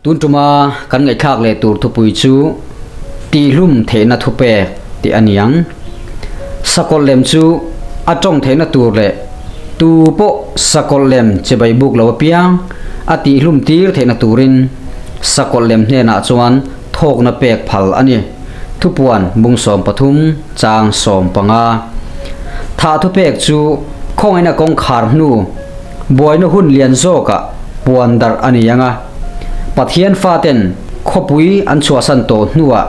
Tun tuma kan ngaihthlak leh tur thupui chu Tihlum theihna thupek tih a ni ang. Sakawlh lem chu a tawng theihna tur leh tu pawh sakawlh lem chibai buk lo apiang a tihlum tir theihna turin sakawlh lem hnenah chuan thawkna pek phal a ni. Thupuan bung 13 chang 15. Thah thupek chu khawngaihna kawngkhar hnu buaina hun lian zawkah puan darh a ni ang a. Pathian faten khawpui an chhuahsan tawh hnuah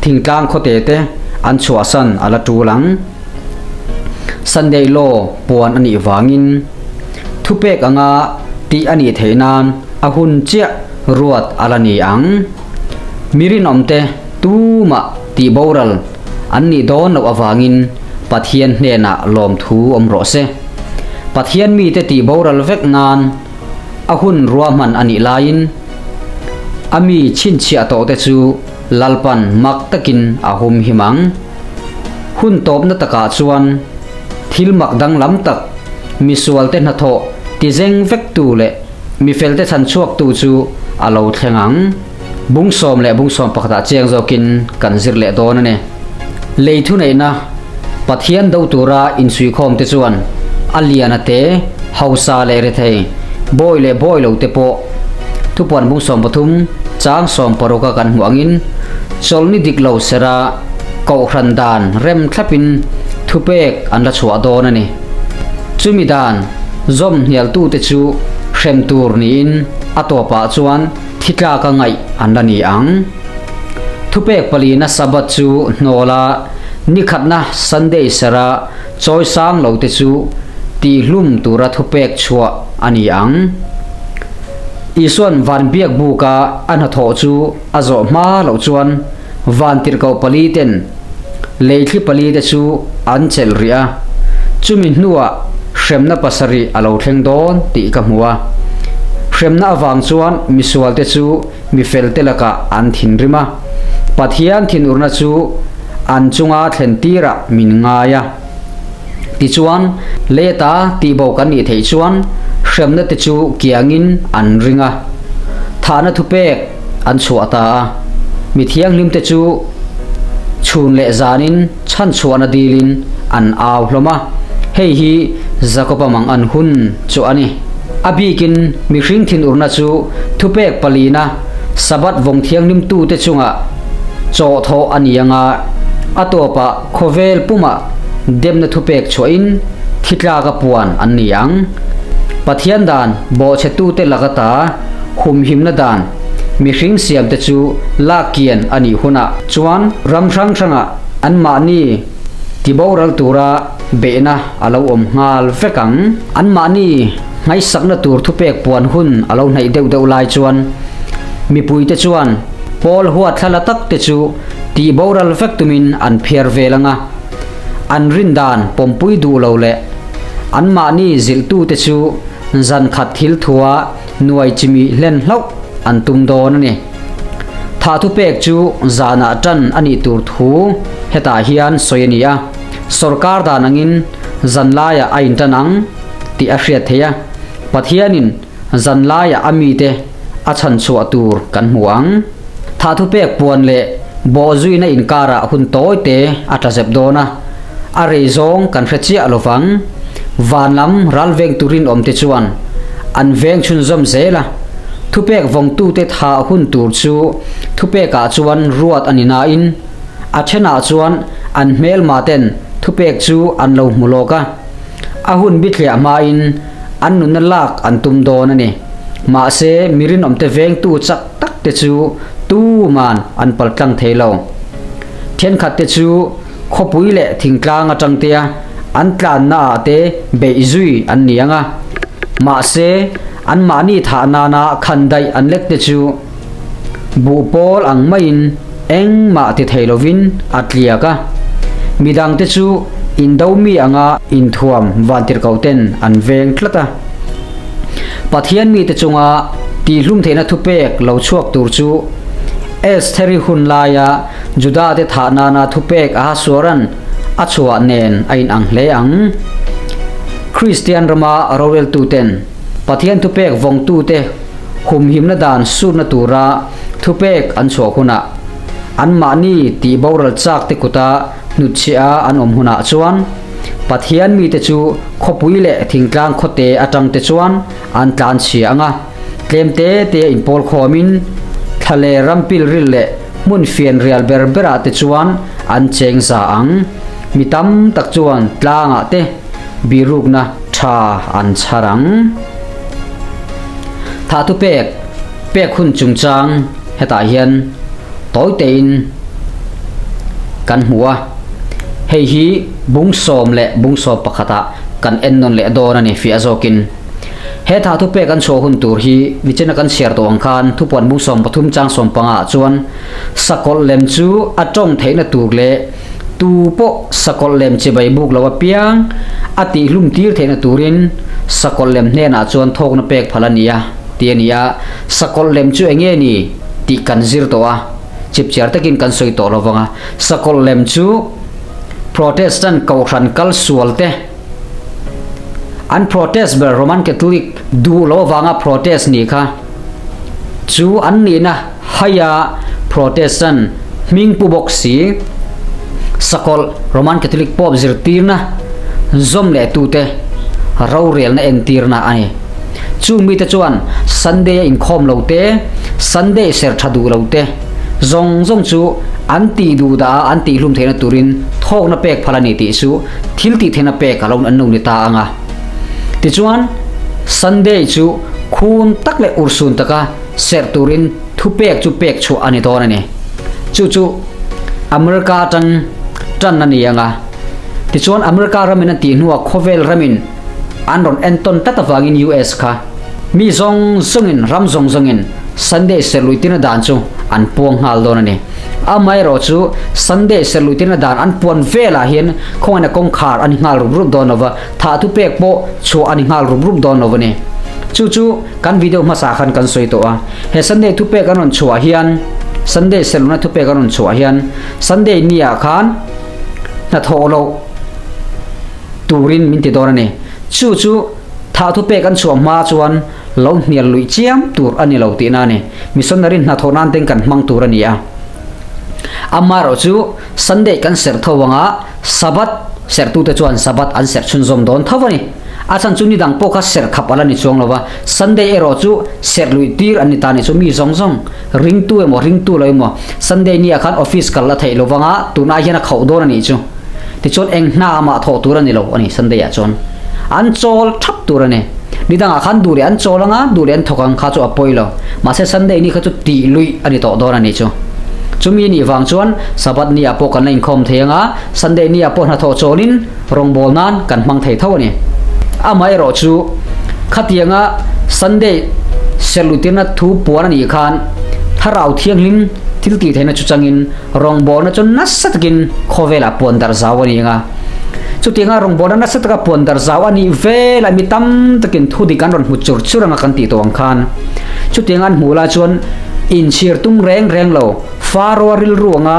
thingtlang khawte te an chhuahsan a la tul ang. Sunday Law puan a nih vangin thupek anga tih a nih theih nan a hun chiah ruat a la ni ang. Mi rinawmte tumah tih boral an nih dawn loh avangin Pathian hnenah lawmthu awm rawh se. Pathian mite tih boral vek nan a hun ruahman a nih laiin a mi chhinchhiah tawhte chu Lalpan mak takin a hum him ang. Hun tawpna takah chuan thil mak danglam tak, misualte hnathawh tizeng vektu leh mifelte chhan chhuaktu chu a lo thleng ang. Bung sawm leh bung sawm pakhatah chiang zawkin kan zir leh dawn a ni. Lei thuneihna Pathian do tura insuihkhawmte chuan a lian a te, hausa leh rethei, bawi leh bawi lo te pawh thupuan bung 13 chang 16 a kan hmuh angin chawlhni dik lo sera kohhran dan rem thlapin thupek an la chhuah dawn a ni. Chumi dan zawm hnialtute chu hrem tur niin a tawpah chuan thi tlaka ngaih an la ni ang. Thupek palina Sabbath chu hnawla nikhatna Sunday sera chawi sang lo te chu tihhlum tura thupek chhuah a ni ang. Isuan van biak buka a hnathawh chu a zawh hma loh chuan van tirhkoh pali ten leithli pali te chu an chelh rih a, chumi hnuah hremna pasarih a lo thleng dawn tih ka hmu a. Hremna avang chuan misualte chu Mi felte lakah an thinrim a, Pathian thinurna chu an chunga thlen tirah min ngai a. Tichuan, leta tihbo kan nih theih chuan hremna te chu kiangin an ring a, thahna thupek an chhuah ta a. Mi thianghlimte chu chhun leh zanin chhanchhuahna dilin an au hlawm a, hei hi Jakoba mang an hun chu a ni. A bikin mihring thinurna chu thupek palina Sabbath vawng thianghlimtute chungah chawhthawh a ni anga, a tawpah khawvel pumah demna thupek chhuahin thi tlaka puan an ni ang. Pathian dan bawhchhetute lakata humhimna dan mihring siamte chu lak kian a nih hunah chuan ram hrang hrangah anmahni tiboral tura Beihna a lo awm nghal vek ang. Anmahni nghaisakna tur thupek puan hun a lo hnaih deuh deuh lai chuan mipuite chuan Paul huathlala tak te chu tih boral vek tumin an phiar vel ang a. An rin dan pawmpui duh lo leh anmahni zilhtute chu zan khat thil thua nuai chimih hlen hlauh an tum dawn a ni. Thah thupek chu zanah tan a nih tur thu hetah hian sawi a ni a. Sorkar dan angin zanlaiah a intan ang tih a hriat theih a, Pathianin zanlaiah a mite a chhanchhuah tur kan hmu ang. Thah thupek puan leh bawhzuina inkarah hun tawi te a tla zep dawn a, a rei zawng kan hre chiah lo vang. Van lam ral vengtu rinawmte chuan an veng chhunzawm zel a, thupek vawngtute thah hun tur chu thupekah chuan ruat a ni nain, A thenah chuan an hmelma ten thupek chu an lo hmu lawk a, a hun bithliah hmain an nunna lak an tum dawn a ni. Mahse, mi rinawmte vengtu chak tak te chu tuman an paltlang thei lo. Thenkhat te chu khawpui leh thingtlang atang tea an tlanna ah te beih zui an ni ang a, mahse anmahni thah nana khandaih an lek te chu Buh pawl ang maiin engmah ti thei lovin a tliak a, midangte chu indo mi anga inthuam vantirhkohten an veng tlat a. Pathian mite chunga tihhlum theihna thupek lo chhuak tur chu Estheri hun laia Judate thah nana thupek Ahasueran a chhuah nen a inang hle ang. Kristian rama roreltuten Pathian thupek vawngtute. humhimna dan sutna tura thupek an chhuah hunah anmahni tih boral chak te kuta hnutchhiah a an awm hunah chuan Pathian mite chu khawpui leh thingtlang khawte atang te chuan an tlanchhia ang a, tlem te te inpawl khawmin thla leh ram pilril leh hmun fianrial ber berah te chuan an cheng za ang. Mi tam tak chuan tlangah te birukna tha an chhar ang. Thahtu pek pek hun chungchang hetah hian tawi tein kan hmu a, hei hi bungsawm leh bungsawm pakhatah kan ennawn leh dawn a ni fiah zawkin. He tha thupek an chhuah hun tur hi nichina kan chhiar tawh ang khan thupuan bung 13 chang 15 ah chuan sakawlh lem chu a tawng theihna tur leh tu pawh sakawlh lem chibai buk lo apiang a tihhlum tir theihna turin sakawlh lem hnenah chuan thawkna pek phal a ni a tih a ni a. Sakawlh lem chu eng nge ni tih kan zir tawh a, chipchiar takin kan sawi tawh lo vang a. Sakawlh lem chu Protestant kohhran kal sual te, An protest ber Roman Catholic duh lo avanga protest nih kha chu an nihna haia Protestant hming pu bawk si sakawlh Roman Catholic Pope zirtirna zawm leh tute rorelna entirna a ni. Chung mite chuan Sunday a inkhawm lo te, Sunday ser tha duh lo te zawng zawng chu an tih duh dah a an tihhlum theihna turin thawkna pek phal a ni tih chu Thil tih theihna pek a lo an lo ni ta ang a. Tichuan, Sunday chu khun tak leh urhsun taka serh turin thupek chu pek chhuah a ni dawn a ni. Chu chu America atang tan a ni ang a. Tichuan, America ramin an tih hnuah khawvel ramin an rawn entawn tlat avangin US kha mi zawng zawngin, ram zawng zawngin Sunday serh luihtirna dan chu an puang nghal dawn a ni. Amaherawh chu Sunday serh luihtirna dan an puan velah hian khawngaihna kawngkhar a ni nghal rup rup dawn lova, thah thupek pawh chhuah a ni nghal rup rup dawn lo a ni. Chu chu kan video hmasa khan kan sawi tawh a. He Sunday thupek an rawn chhuah hian, Sunday serh luhna thupek an rawn chhuah hian Sunday niah khan hnathawh loh turin min ti dawn a ni. Chu chu thah thupek an chhuah hma chuan Lo hnial luih chiam tur a ni lo tihna a ni. Missionary hnathawh nan ten kan hmang tur a ni a. Amaherawh chu Sunday kan serh tho anga Sabbath serhtute chuan Sabbath an serh chhunzawm dawn tho a ni. A chhan chu ni dang pawh kha serh khap a la ni chuang lo va, Sunday erawh chu serh luih tir an ni ta ni chu mi zawng zawng, ringtu emaw ringtu lo emaw Sunday nia khan office kal la theih lo vanga tunah hian a khauh dawn a nih chu. Tichuan eng hna amah thawh tur a ni lo a ni Sunday ah chuan. An chawl thap tur a ni. Ni dangah khan duh leh an chawl anga, duh leh an thawk ang kha chu a pawi lo. Mahse Sunday ni kha chu tih luih a ni tawh dawn a nih chu. Chumi nih vang chuan Sabbath ni ah pawh kan la inkhawm thei anga, Sunday ni ah pawh hnathawh chawlin rawngbawl nan kan hmang thei tho a ni. Amaherawh chu khatianga Sunday serh luhtirna thu puan a nih khan Thlarau Thianghlim thil tih theihna chu changin Rawngbawlna chu nasa takin khawvelah puan darh zau a ni ang a. Chutianga rawngbawlna nasa taka puan darh zau a nih velah mi tam takin thu dik an rawn hmu chur chur anga kan tih tawh ang khan. Chutianga an hmuh lai chuan inchhir tum reng reng lo, Faroa rilru anga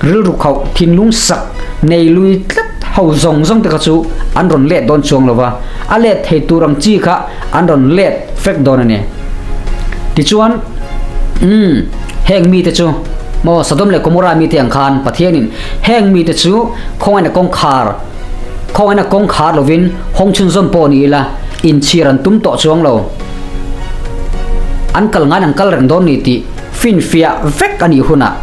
rilru khauh thinlung sak nei lui tlat ho zawng zawng te kha chu an rawn let dawn chuang lo va, a let thei tur ang chi kha an rawn let fek dawn a ni. Tichuan, umm, heng mite chu, maw, Sodom leh Gomorrah mite ang khan Pathianin heng mite chu khawngaihna kawngkhar, khawngaihna kawngkhar lovin hawng chhunzawm pawh ni ila, inchhir an tum tawh chuang lo. An kal ngaiin an kal reng dawn ni tih finfiah vek a nih hunah,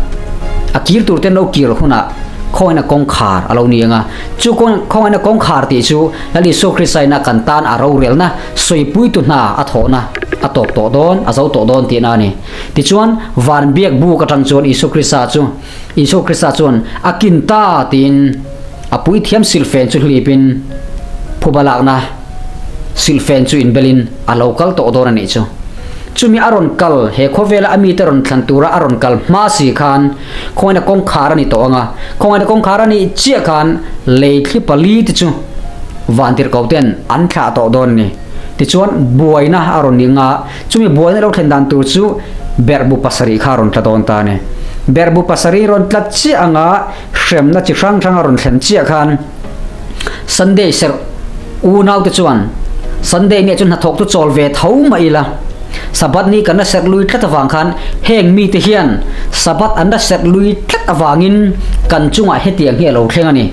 a kir tur ten lo kir hunah khawngaihna kawngkhar a lo ni ang a. Chu khawngaihna kawngkhar tih chu Lal Isua Krista ina kan tan a rorelna sawipuitu hna a thawhna a tawp tawh dawn, a zo tawh dawn tihna a ni. Tichuan, van biak buk atang chuan Isua Krista chu Isua Krista chuan a kin ta tiin a puithiam silhfen chu hlipin phuba lakna silhfen chu inbelin a lo kal tawh dawn a nih chu. Chumi a rawn kal, he khawvela a mite rawn thlan tura a rawn kal hma si khan khawngaihna kawngkhar a ni tawh ang a, khawngaihna kawngkhar a nih chiah khan lei thli pali te chu vantirhkoh ten an thlah tawh dawn a ni. Tichuan buaina a rawn ning a, chumi buaina lo thlen dan tur chu berhbu pasarih kha a rawn tla dawn ta a ni. Berhbu pasarih rawn tla chiah anga hremna chi hrang hrang a rawn thlen chiah khan Sunday serh unaute chuan Sunday nge chu hnathawk chu chawl ve tho mah ila. Sabbath ni kan la serh lui tlat avang khan heng mite hian Sabbath an la serh lui tlat avangin kan chungah hetiang hi a lo thleng a ni.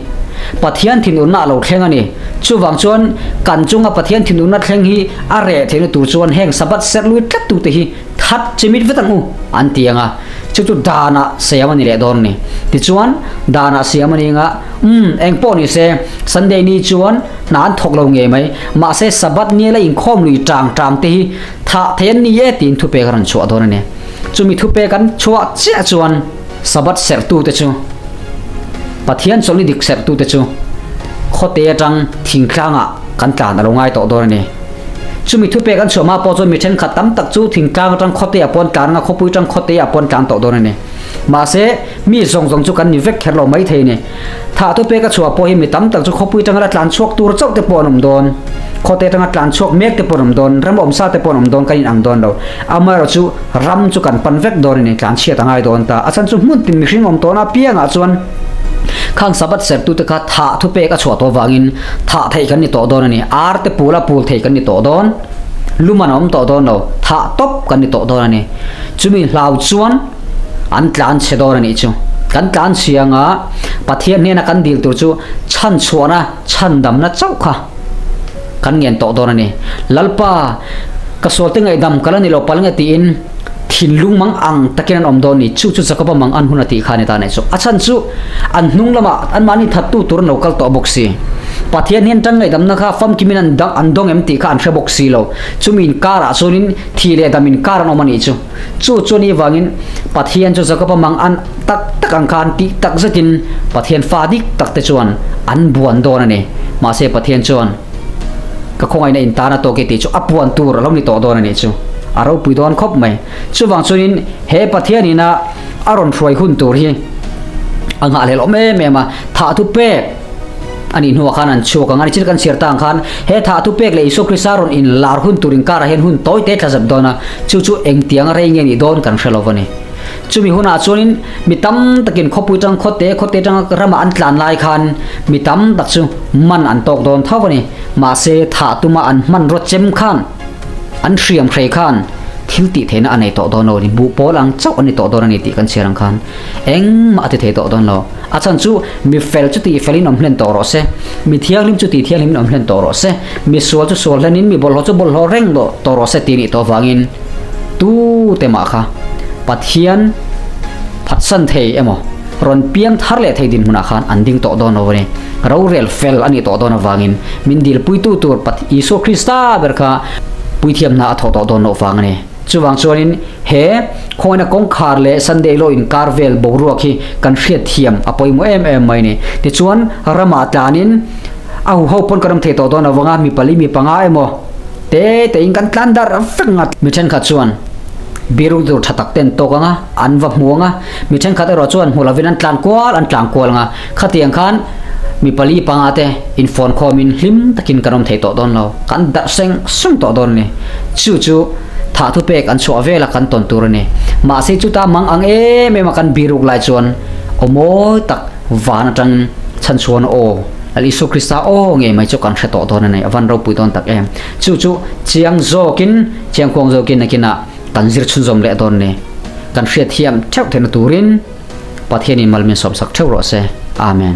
Pathian thinurna a lo thleng a ni. Chuvang chuan kan chunga Pathian thinurna thleng hi a reh theihna tur chuan heng Sabbath serh lui tlat tute hi that chimit vet ang u an ti ang a. Chu chu danah siam a ni leh dawn a ni. Tichuan danah siam a ni ang a, umm eng pawh ni se Sunday ni chuan hna an thawk lo ngei mai. Mahse Sabbath ni la inkhawm lui tang tang te hi thah thei an ni e tiin thupek a rawn chhuah dawn a ni. Chumi thupek an chhuah chiah chuan Sabbath serhtute chu Pathian chawlhni dik serhtute chu khawte atang thingtlangah kan tlan a lo ngai tawh dawn a ni. Chumi thupek an chhuah hma pawh chuan mi thenkhat tam tak chu thingtlang atang khawte ah pawn tlan anga khawpui atang khawte ah pawn tlan tawh dawn a ni. Mahse, mi zawng zawng chu kan ni vek kher lo mai thei a ni. Thah thupek a chhuah pawh hi mi tam tak chu khawpui atanga la tlan chhuak tur chauh te pawh an awm dawn. Khawte atanga tlan chhuak mek te pawh an awm dawn, ram awmsa te pawh an awm dawn kan inang dawn lo. Amaherawh chu ram chu kan pan vek dawn a ni, tlan chhiat a ngai dawn ta. A chhan chu hmun tin mihring awm tawhna apiangah chuan khang Sabbath sertute kha thah thupek a chhuah tawh vangin thah theih kan ni tawh dawn a ni. Ar te pul a pul theih kan ni tawh dawn, lum an awm tawh dawn lo, thah tawp kan ni tawh dawn a ni. Chumi hlau chuan an tlan chhe dawn a nih chu. Kan tlan chhia anga Pathian hnena kan dil tur chu chhanchhuahna, chhandamna chauh kha kan ngen tawh dawn a ni. Lalpa, ka sualte ngaihdam ka la ni lo pal nge tiin thinlung mang ang takin an awm dawn ni. Chu chu Jakoba mang an hun a tih kha a ni ta a nih chu. A chhan chu an hnung lamah anmahni thattu tur an lo kal tawh bawk si. Pathian hian tang ngaihdamna kha famkimin an an dawng em tih kha an hre bawk si lo. Chumi inkarah chuanin thi leh dam inkar an awm a nih chu. Chu chu a nih vangin Pathian chu Jakoba mang an tak tak ang khan tih tak zetin Pathian fa dik tak te chuan an buan dawn a ni. Mahse Pathian chuan ka khawngaihna in tan a tawk e tih chu a puan tur a lo ni tawh dawn a nih chu. A ropui dawn khawp mai. Chuvang chuanin he Pathian ina a rawn hruai hun tur hi a nghahhlelh awm em em a, thah thu pek a nih hnuah khan an chhuak ang a ni. Thil kan chhiar ta ang khan he thah thu pek leh Isua Krista rawn inlar hun tur inkarah hian hun tawi te tla zep dawn a, chu chu engtiang rei nge nih dawn kan hre lo a ni. Chumi hunah chuanin mi tam takin khawpui tang khawte khawte tanga ramah an tlan lai khan mi tam tak chu man an tawk dawn tho a ni. Mahse thah tuma an hmanraw chem khan an hriam hrei khan thil tih theihna a nei tawh dawn lo a ni. Buh pawl ang chauh a ni tawh dawn a ni tih kan chhiar ang khan engmah a ti thei tawh dawn lo. A chhan chu mi fel chu tih felin awm hlen tawh rawh se, mi thianghlim chu tih thianghlimin awm hlen tawh rawh se, mi sual chu sual hlenin mi bawlhhlawh chu bawlhhlawh reng tawh rawh se tih nih tawh vangin tute mah kha Pathian phatsan thei emaw rawn piang thar leh thei dinhmunah khan an ding tawh dawn lo a ni. Rorel fel a nih tawh dawn avangin min dilpuitu tur Isua Krista ber kha puithiam hna a thawh tawh dawn loh vang a ni. Chuvang chuanin He khawngaihna kawngkhar leh Sunday law inkar vel boruak hi kan hriat thiam a pawimawh em em mai a ni. Tichuan, ramah tlanin a huho pawn kan awm thei tawh dawn avanga mi pali mi panga emaw te tein kan tlan darh vek nga. Mi thenkhat chuan biru tur tha tak ten tawk anga an va hmu anga, mi thenkhat erawh chuan hmu lovin an tlan kual an tlan kual anga, khatiang khan mi pali panga te infawn khawmin hlim takin kan awm thei tawh dawn lo, kan darh seng sung tawh dawn a ni. Chu chu. Thah thu pek an chhuah vela kan tawn tur a ni. Mahse chuta mang ang em em a kan biruk lai chuan aw mawi tak van atangin chhanchhuan aw Lal Isua Krista aw ngei mai chu kan hre tawh dawn a ni. A van ropui dawn tak em. Chu chu chiang zawkin, chiang kuang zawkin nakinah kan zir chhunzawm leh dawn a ni. Kan hriatthiam theuh theihna turin Pathianin mal min sawmsak theuh rawh se. Amen.